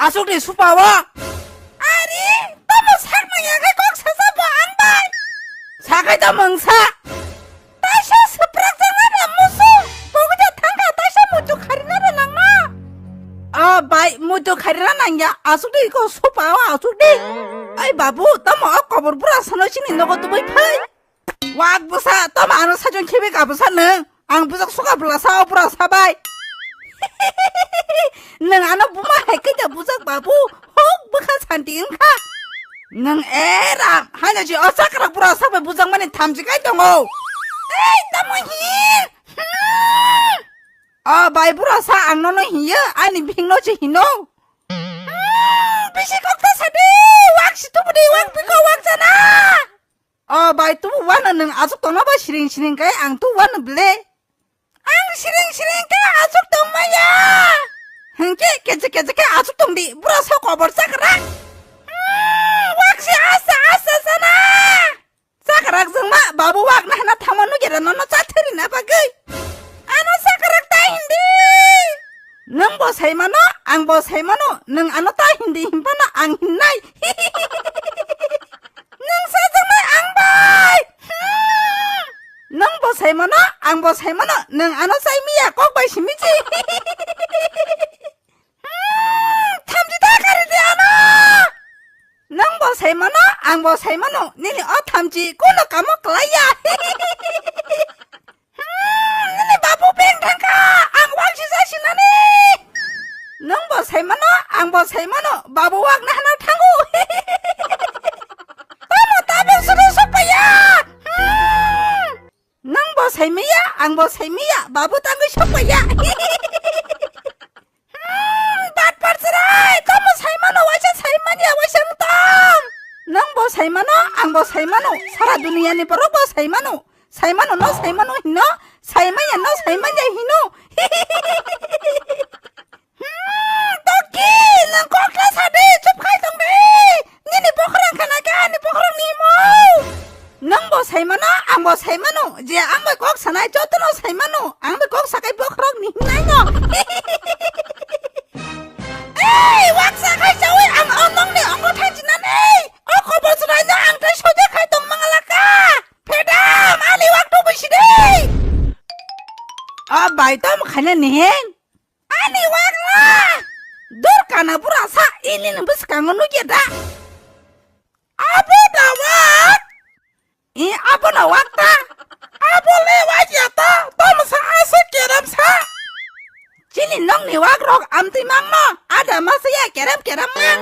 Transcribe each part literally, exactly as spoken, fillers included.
Aswk ni supa o. Ari, tamo sak nang ya khe kok sacha bo ang bai. Sakai tamo wngsa. Taisa swprak jang na musu. Bogi ja thang kha taisa muitu khari na nang na. O bai, muitu khari na nang ya. Aswk ni ko supa o aswk ni. Ai babu, tamo o kobor bura sano chini nogo tubui phai. Wak bwsa, tamo ano sajwng khibi ka bwsa nwng? Ang bwswk suka bwla sa, o bwra sa bai. Nwng ano buma hai khe da bwjak babu, hok bwkha santi wngkha. Nwng era, haino je o chakrak bwra sa bai bwjak mani thamchi kai tongo. Ei, tamo hin? Hmm. O bai bwra sa ang nono hiyo, ani bihik no se hino. Hmm, bisi kokta sadi, wak si tubu di, wak biko, wak jana. O bai, tubu wano nwng aswk tongma bai siring siring kai ang tu wano ble. Ang siring siring khe aswk tongmaya. Hwnkhe keche keche khe aswk tongdi, bwra sok kobor chakra. Hmm, wak se asa asa sana. Chakrak jwngma, babu wak na hana thangma nugera nono chathari na bagwi. Ano chakrak ta hindi. Nwng bo sai mano, ang bo sai mano, nwng ano ta hindi himpano ang hinnai. Nwng sajwknai ang bai. Hmm. Nwng bo sai mano, ang bo sai mano, nwng ano chai miya kok bai simi chi. Hmm, thamchi ta kari di ano. Nwng bo sai mano, ang bo sai mano, nini o thamchi kuno kamo klai ya. Hmm, nini babu beng thangkha, ang wak si jasinani. Nwng bo sai mano, ang bo sai mano, babu wak na hana thango. Tamo tabuk sudu sopaya. Hmm. Nwng bo sai maya, ang bo sai maya, babu tangwi sopaya. Hmm, bat parchirai, tamo sai mano, waisa sai manya, waisa wng tong. Nwng bo sai mano, ang bo sai mano, sara duniya ni borok bo sai mano. Sai mano no, sai mano hino, sai manya no, sai manya hino. Hmm, Toki, nwng kok ta sa di, chup khai tong di. Nini bokhorok khana khe ani bokhorok ni himo. Nwng bo sai mano, ang bo sai mano, je ang bai kok sanai jotono sai mano, ang bai kok sakai bokhorok ni hinai no. Ei, wak sa khai chawi ang o nongni ongo thangjinani. O kobor chwraino ang tei soide khai tong mangalaka. Phedam, ani wak tubui sidi. A bai tom khaina niheng. Ani wak la. Dur kana bura sa ini ni bwskango nugya da. Abo da wak. I abo na wak ta. Abo le wak ya ta. Tom sa asa keram sa. Chini nokni wak rok amtwi mangno, ada masa ya keram keram mang.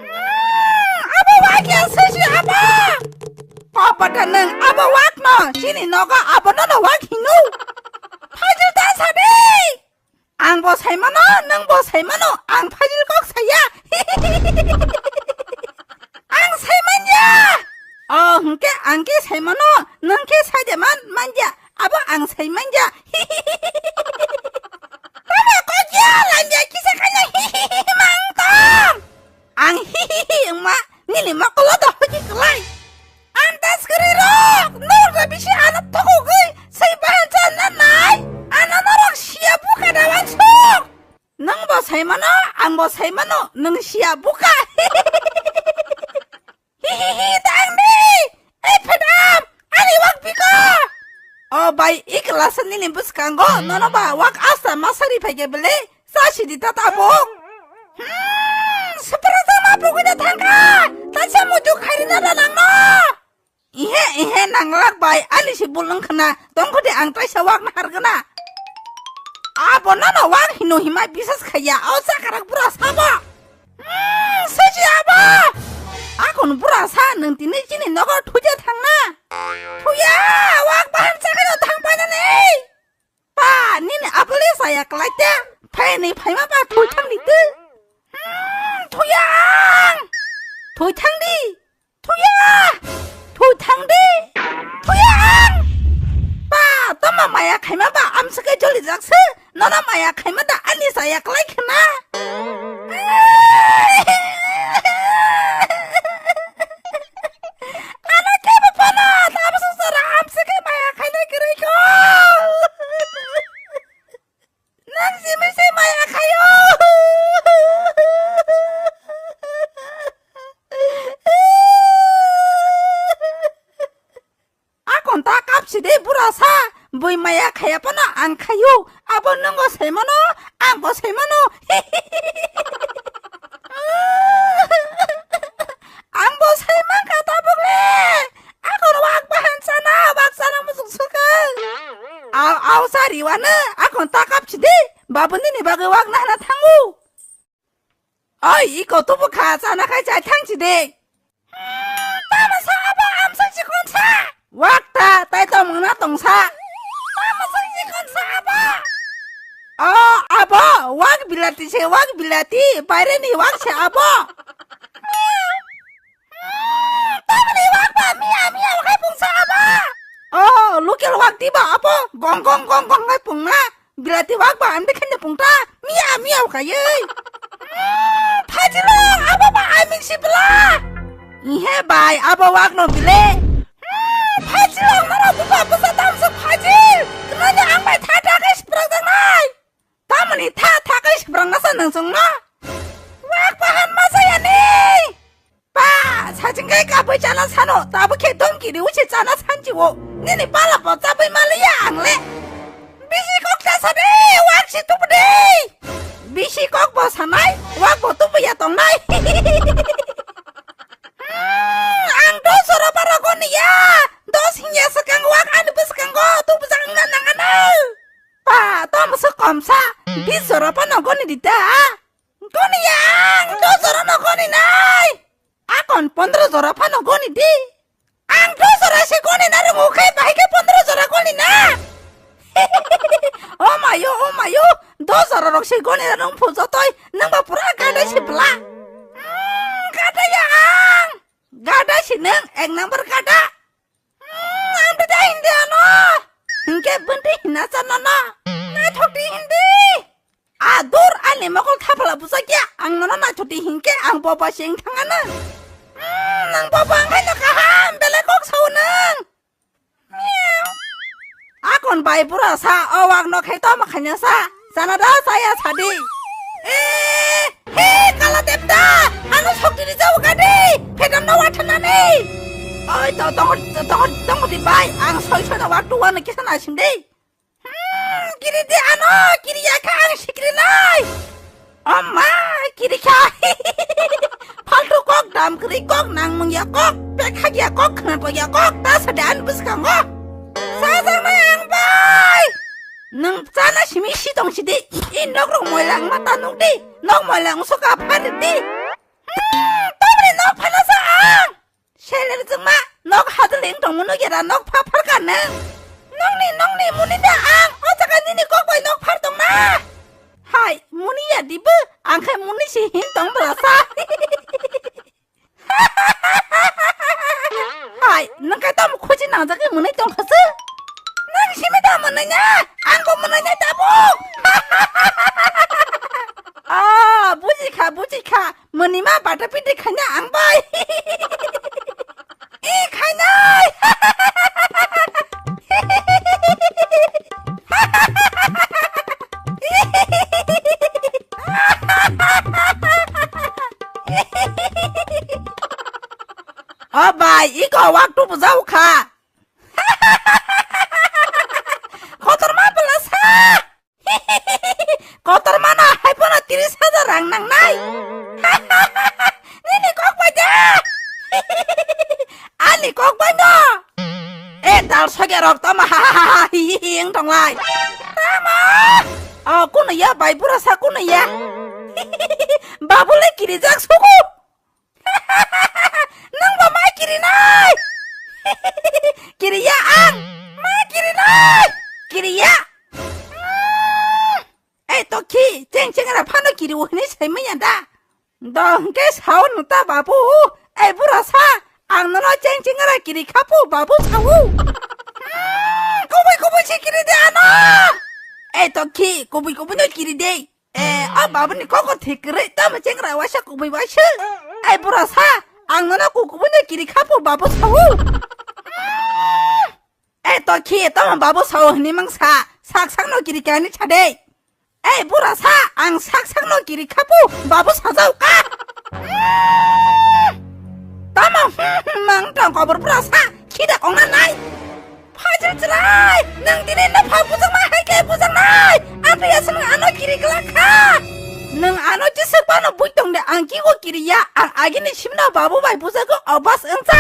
Hmm, abo wak ya sisi abo. Kopata nang abo wak no, chini nogo abo no no wak hinu. Phajil ta sadi. Ang bo sai mano, nang bo sai mano, ang phajil kok saya. Ang sai manya. Oh, hwnkhe ang khe sai mano, nang khe sai de man, manja. Abo ang sai manja. Tamo kok ya, lanja kisa kanya. Mang tong. Ang hihihi wngma, nini mokolo da hoji klai. Ang ta swkri rok, nor da bisi ano thokogwi, sai bahan cha na nai. Ano norok sia buka da wansuk. Nang bo sai mano, ang bo sai mano, nang sia buka. Hihihi, tang di! Ei, phedam! Ani wak biko! O bai, i klasa nini bwskango, nono ba wak asta masari phaikhe bele, sa sidi ta tabuk. Hmm, supra jama bugui da thangkha, taisa muitu khairina da nangno. Ihe, ihe, nanglak bai, ani si bulung khna, tongkhodi ang taisa wak na hargana. Abo nono wak hino hima bisas khaya, o sakarak bura sabo. Hmm, sosi abo! Akon bura sa nwng tini chini nogo thuja thangna. Thuya, wak bahan sakai no thang painani. Pa, nini abole saya klai te. Phaini phaima ba thui thang di tu. Hmm, thuya ang. Thui thang di. Thuya! Thui thang di! Thuya ang! Pa, toma maya khaima ba amswkhe joli jak se. Nono maya khaima da ani saya klai khna. Ano kebo phano, tamo sara amswkhe maya khainai kwrwi kho. Nang simi se maya khaio. Bui maya khaya phano ang khayu. Abo nwngo sai mano, ang bo sai mano. Ang bo sai mankha tabuk le. Akon wak bahan sana, wak sana musuk suka. Au, au sari wana, akon takap chidi. Babu nini bagwi wak nahna thangu. Oi, iko tubu kha, chana khai chai thang chidi. Hmm, tamo sa abo amsa chikon sa. Wak ta, tai tong mangna tong sa. Tamo sa chikon sa abo. Oh, abo, wak bilati se, wak bilati, baire ni wak se abo. Hmm, tamni wak ba, miya, miya, khai pung sa abo. Oh, local wak di ba abo, gong, gong, gong, gong, khai pung na. Bilati wak ba, ang de khende pung ta, miya, miya, khai ei. Hmm, phajilo, abo ba, ai min si bla. Ihe bai, abo wak no bile. Hmm, phajilo, mara buka busa tam sa phajil. Kena ang bai tha tha kai sprang dang nai. Tamoni tha tha kai sprang nasa nang song no. Wak bahan masa ya ni. Pa, saching kai kapui chana sano, tabu khe dom kiri uchi chana sanchi wo. Nini pala po chabui maliya ang le. Bisi kok cha sa de, wak si tubu de. Bisi kok bo sanai, wak bo tubu ya tong nai. Hmm, ang dos oro baro goni ya. Dos hinya sekang wak ani bwskango, tubu jang na nang ano. Pa, tom se kom sa, bis oro pa no goni di ta. Goni ya ang, dos oro no goni nai. Akon pondro jora phano goni di. Ang dos jora se goni na rungo khe bahai khe pondro jora goni na. Oh mayo, oh mayo, dos jora rok se goni na rung phu jotoi, nang ba pura gada se bla. Hmm, gada ya ang. Gada se nang, ek number gada. Hmm, ang da hindi ano. Hingke bwntwi hinna cha nono. Naithok di hindi. A dur ani mokol thapla bwsakya ang nono naithok di hingke ang boba sing thangana. Hmm, nang boba ang khaino kaham belai kok sao nang. Miau. Akon bai bura sa o wak no khai toma khanya sa. Sana da saya sadi. Eh, he kala debda. Ano sokti di jao gadi. Phedam no wathanani. Oi to tong tong tong di bai ang soi soi no wak tuwa no kisa na sing di. Hmm, kiri di ano, kiri ya kha ang sikri nai. Amma, kiri kha. Faltu kok dam kri kok nang mung ya kok, pekha ya kok, khna to ya kok, ta sa dan bus ka ngo. Sa sa nai ang bai. Nang chana simi si tong si di. I nok rok moilang mata nuk di. Nok moilang suka phar di. Hmm, tobri nok phana sa ang. Seler jwngma, nok hadwleng tongmano gera nok pha pharka nang. Nokni, nokni muni da ang, o jaga nini kok bai nok phar tongna. Hai, muni ya dibo, ang khai muni si hin tong bwlasa. Hai, nang khai tamo khuji nangjagwi mwnwi tongkha se. Nang simi da mwnwi na, ang bo mwnwi na tabuk. Ah, buji kha, buji kha. Mwnima bata piti khaina ang bai. I khainai. O bai, iko wak tu bujau kha. Kotor ma belasa. Kotor mana hai pono tiris hajar rang nangnai. Nini kok bai da. Ani kok bai no. E dal soge rok toma ha ha ha ha hi hi hi eng tonglai. Tama. O kuno ya bai bura sa kuno ya. Babule kiri jak suku. Nang ba ma kiri nai. Kiri ya ang. Ma kiri nai. Kiri ya. Ei tokhi, cheng chengra phano kiri o hinwi sai manya da. Do hwnkhe sao nung ta babu. Ei bura sa, ang nono cheng chengra kiri khapu babu sao. Kubui kubui se kiri de ano. Ei tokhi, kubui kubui no kiri de. Eh, a babuni koko thik kwrwi, tamo chengra waisa kubui waisa. Ei bura sa, ang nono kubui no kiri khapu babu sao. E to khi tamo babu sao hini mang sa, sak sak no kiri kani chade. Ei bura sa, ang sak sak no kiri khapu babu sajau ka. Tamo mang tong kobor bura sa, khida kongna nai. Phai Chwrai, nwng tini no pha bujaknai hai khe bujaknai. Amtwi aswk nwng ano kiri glak kha. Nwng ano jesa pano bui tong de, ang kigo kiri ya, ang agini simno babu bai bujago, o bas wngsa.